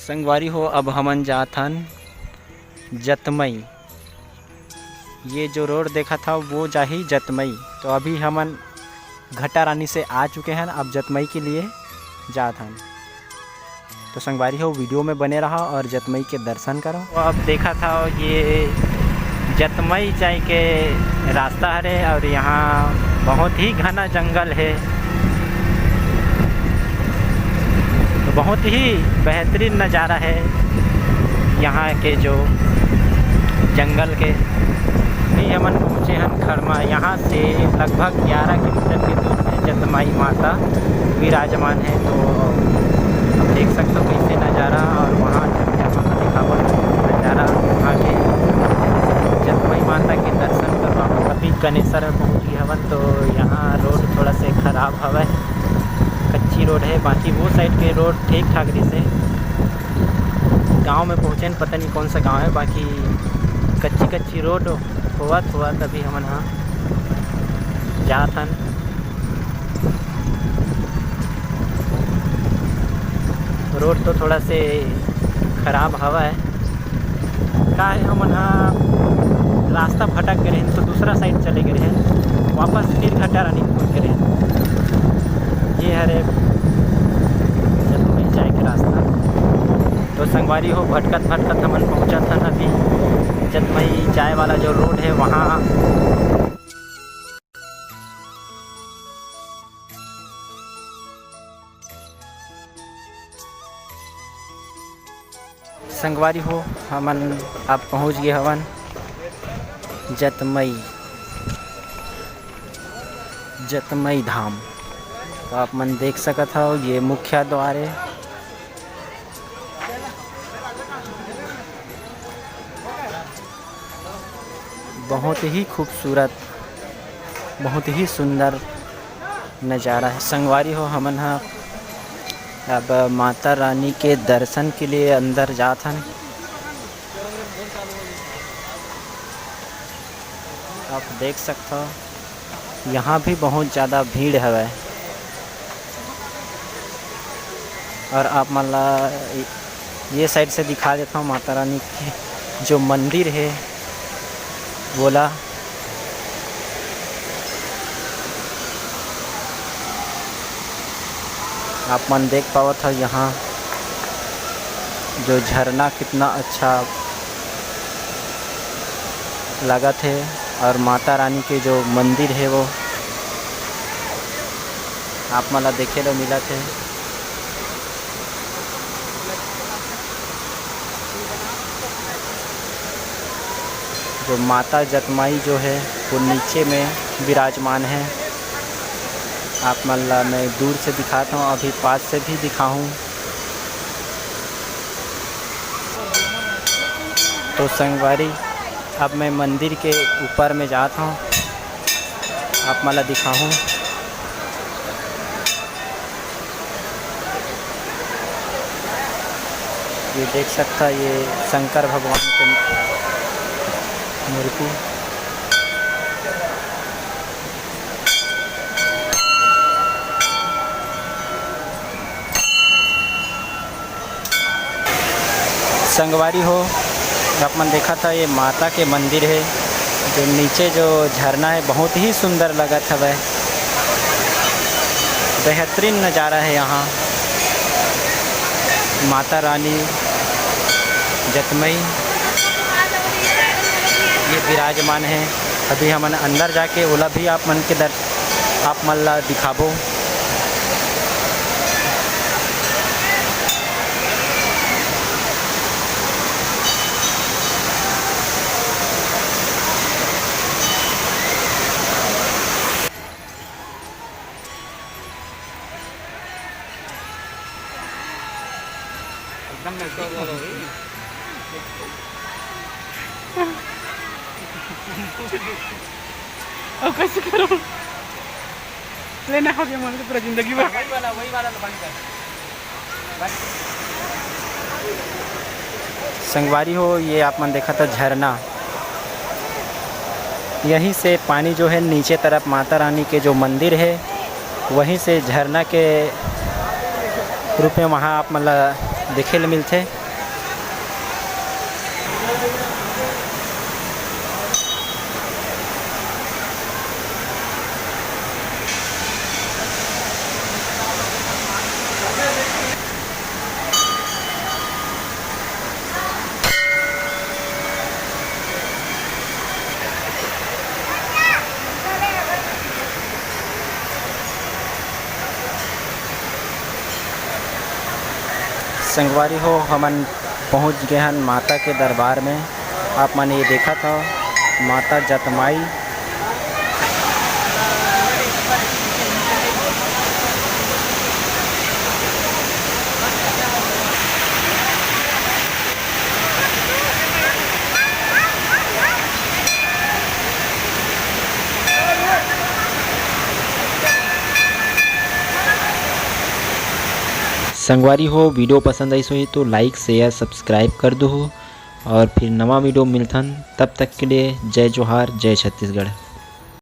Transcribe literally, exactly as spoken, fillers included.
संगवारी हो, अब हमन जात हन जतमई। ये जो रोड देखत हव, वो जाही जतमई। तो अभी हमन घटा रानी से आ चुके हन, अब जतमई के लिए जात हन। तो संगवारी हो, वीडियो में बने रहा और जतमई के दर्शन करो। तो अब देखत हव, ये जतमई जाए के रास्ता हरे और यहाँ बहुत ही घना जंगल है। तो बहुत ही बेहतरीन नज़ारा है यहाँ के, जो जंगल के। अभी हमन पहुँचे हन खड़मा, यहाँ से लगभग ग्यारह किलोमीटर के दूर में जतमई माता विराजमान है। तो अब देख सकते हो कैसे नज़ारा, और वहाँ जब जब हम दिखावत नज़ारा वहाँ के जतमई माता के दर्शन करवा। अभी कनेसर में पहुँच गए हवन, तो यहाँ रोड थोड़ा से खराब हवय, कच्ची रोड है, बाकी वो साइड के रोड ठीक ठाक रहिसे। गांव में पहुँचे न, पता नहीं कौन सा गांव है, बाकी कच्ची कच्ची रोड होवत होवत अभी हमन हा जात हन। रोड तो थोड़ा से खराब हवा है, का है, हमन हा रास्ता भटक गए हैं, तो दूसरा साइड चले गए हैं, वापस फिर घटा रानी पहुँच गए हैं। ये हरे जतमई जाए के रास्ता। तो संगवारी हो, भटकत भटकत हमन पहुँचत हन अभी जतमई जाए वाला जो रोड है वहाँ। संगवारी हो, हमन अब पहुँच गए हवन जतमई, जतमई धाम। तो आप मन देख सकत हव, ये मुख्य द्वार है। बहुत ही खूबसूरत, बहुत ही सुंदर नज़ारा है। संगवारी हो, हमन ह अब माता रानी के दर्शन के लिए अंदर जात हन। आप देख सकत हो, यहाँ भी बहुत ज़्यादा भीड़ हवय। और आप मन ला ये साइड से दिखा देता हूँ माता रानी के जो मंदिर है, वोला आप मन देख पावत हो यहाँ जो झरना कितना अच्छा लगत है, और माता रानी के जो मंदिर है वो आप मन ला देखे ला मिलत है। जो माता जतमई जो है वो नीचे में विराजमान है। आप मन ला मैं दूर से दिखाता हूँ, अभी पास से भी दिखाऊँ। तो संगवारी, अब मैं मंदिर के ऊपर में जात हूँ, आप मन ला दिखाऊँ। ये देख सकता, ये शंकर भगवान के मूर्ति। संगवारी हो, आप मन देखत हा, ये माता के मंदिर है, जो नीचे जो झरना है, बहुत ही सुंदर लगत हवय। बेहतरीन नज़ारा है यहाँ। माता रानी जतमई ये विराजमान है। अभी हमन अंदर जाके ओला भी आप मन के दर-, आप मन ला दिखाबो। एकदम नजदीक में। अब कैसे करूँ? लेना हो गया मन को पूरा जिंदगी भर। वही वाला, वही वाला तो बंद कर। संगवारी हो, ये आप मन देखत हा झरना, यहीं से पानी जो है नीचे तरफ माता रानी के जो मंदिर है, वहीं से झरना के रूप में वहाँ आप मन ला देखे ले मिलथे। संगवारी हो, हमन पहुंच गए हन माता के दरबार में। आप मन ये देखत हो, माता जतमाई। संगवारी हो, video पसंद आइस होही तो like, share, subscribe कर दो। और फिर नवा video मिलथन, तब तक के लिए जय जोहार, जय छत्तीसगढ़।